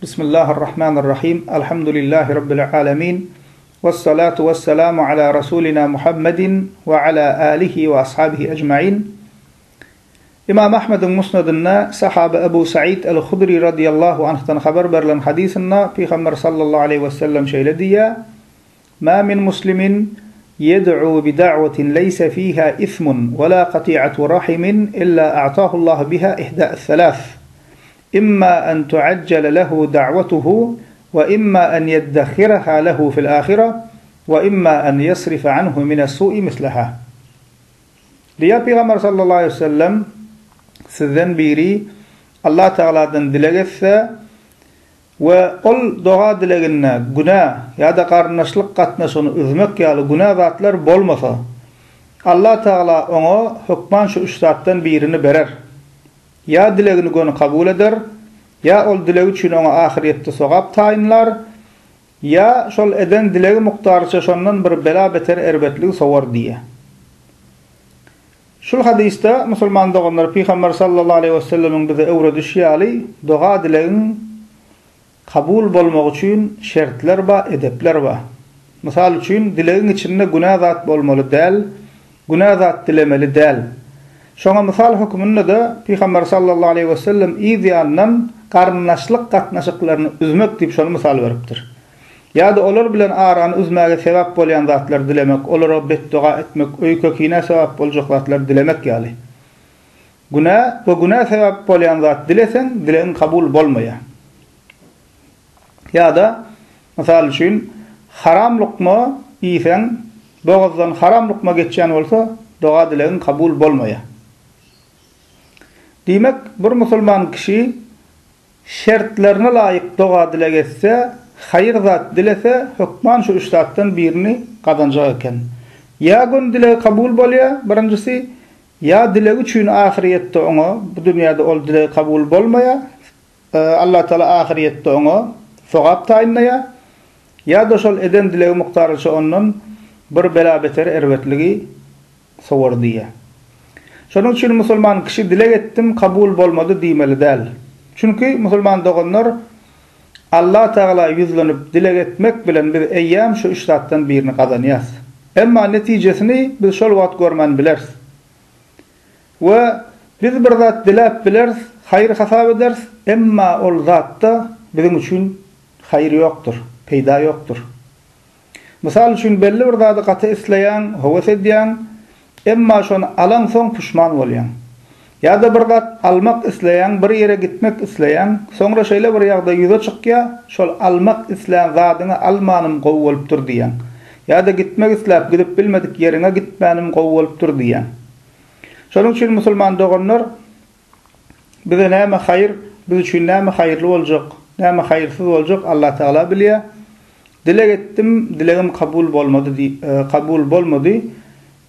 Bismillahir-Rahmanir Rahim. Elhamdülillahi Rabbil alemin. Vessalatu vesselamu ala Rasulina Muhammedin ve ala alihi ve ashabihi ecmain. Imam Ahmediň Musnadynda sahaba Ebu Said el-Hudri radiyallahu anhdan habar berlen hadysynda Pygamber sallallahu aleyhi ve sellem şeýle diýýär, Ma min muslimin yed'u bi da'watin leysa fiha ismun ve la qati'atu rahimin illa a'tahu Allah biha ihda es-selas. Imma en tu'ajjala lehu da'watuhu ve imma en yeddekhiraha lehu fil ahire ve imma en yasrifa anhu mines-su'i mislaha. Diýýär Pygamber sallallahu aleýhi we sellem, Sizden biri Allah Tagaladan dileg etse we ol doga-dileginde günä ýa-da garyndaşlyk gatnaşygyny üzmek ýaly günä zatlar bolmasa, Allah Tagala oňa hökman şu üç zatdan birini berer. Ýa dilegini göni kabul eder, ýa ol dilegi üçin oňa ahyrýetde sogap taýynlar, ýa şol eden dilegi mukdaryça şondan bir bela-beter erbetligi sowar diýýär. Şul hadysda, musulman doganlar, Pygamber sallallahu aleýhi wesellemiň bize öwredişi ýaly, doga-dilegiň kabul bolmagy üçin şertler bar, edepler bar. Mysal üçin, dilegiň içinde günä zat bolmaly däl, günä zat dilemeli däl. Şoňa mysal hökmünde-de Pygamber sallallahu aleýhi wesellem yz ýanyndan garyndaşlyk gatnaşyklaryny üzmek diýip şony mysal beripdir. Ýa-da olar bilen arany üzmäge sebäp bolýan zatlary dilemek, olara betdoga etmek, öýke-kinä sebäp boljak zatlary dilemek ýaly. Günä we günä sebäp bolýan zat dileseň, dilegiň kabul bolmaýar. Ýa-da, mysal üçin, haram lukma iýseň, bogazdan haram lukma geçýän bolsa, doga-dilegiň kabul bolmaýar. Diýmek, bir musulman kişi şertlerine laýyk doga-dileg etse, haýyr zat dilese, hökman şu üç zatdan birini gazanjak eken. Ýa göni dilegi kabul bolýar, birinjisi, ýa dilegi üçin ahyrýetde oňa, bu dünýäde ol dilegi kabul bolmaýar, Allatagala ahyrýetde oňa sogap taýynlaýar, ýa-da şol eden dilegi mukdaryça ondan bir bela-beter erbetligi sowar diýýär. Şonuň üçin musulman kişi dileg etdim, kabul bolmady diýmeli däl. Çünki, musulman doganlar, Allatagala ýüzlenip dileg etmek bilen biz eýýäm şu üç zatdan birini gazanýas. Emma netijesini biz şol wagt görmän bileris. We biz bir zat diläp bileris, haýyr hasap ederis, emma ol zatda biziň üçin haýyr ýokdur, peýda ýokdur. Mysal üçin, belli bir zady gaty isleýäň, höwes edýäň, emma şony alaňsoň puşman bolýaň. Ýa-da bir zat almak isleýäň, bir ýere gitmek isleýäň, soňra şeýle bir ýagdaý ýüze çykýar, şol almak islän zadyňy almanym gowy bolupdyr diýýäň. Ýa-da gitmek isläp gidip bilmedik ýeriňe gitmänim gowy bolupdyr diýýäň. Şonuň üçin musulman doganlar bize näme haýyr, biz üçin näme haýyrly boljak, näme haýyrsyz boljak Allatagala bilýär. Dileg etdim, dilegim kabul bolmady kabul bolmady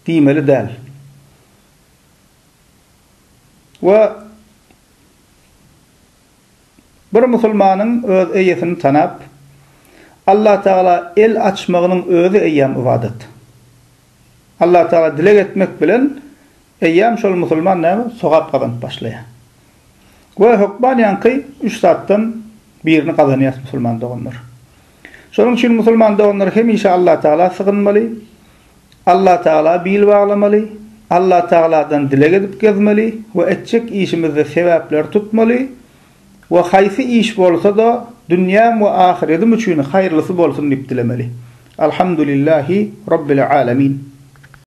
diýmeli däl. We bir musulmanyň öz eýesini tanap, Allatagala el açmagynyň özi eýýäm ybadat. Allatagala dileg etmek bilen eýýäm şol musulman näme? Sogap gazanyp başlaýar. We hökman ýaňky üç zatdan birini gazanýar musulman doganlar. Şonuň üçin musulman doganlar hemişe Allatagala sygynmaly, Allatagala bil baglamaly, Allatagaladan dileg edip gezmeli we etjek işimizde sebäpleri tutmaly we haýsy iş bolsa-da dünýäm we ahyredim üçin haýyrlysy bolsun diýip dilemeli. Alhamdulillahi Rabbil Alemin.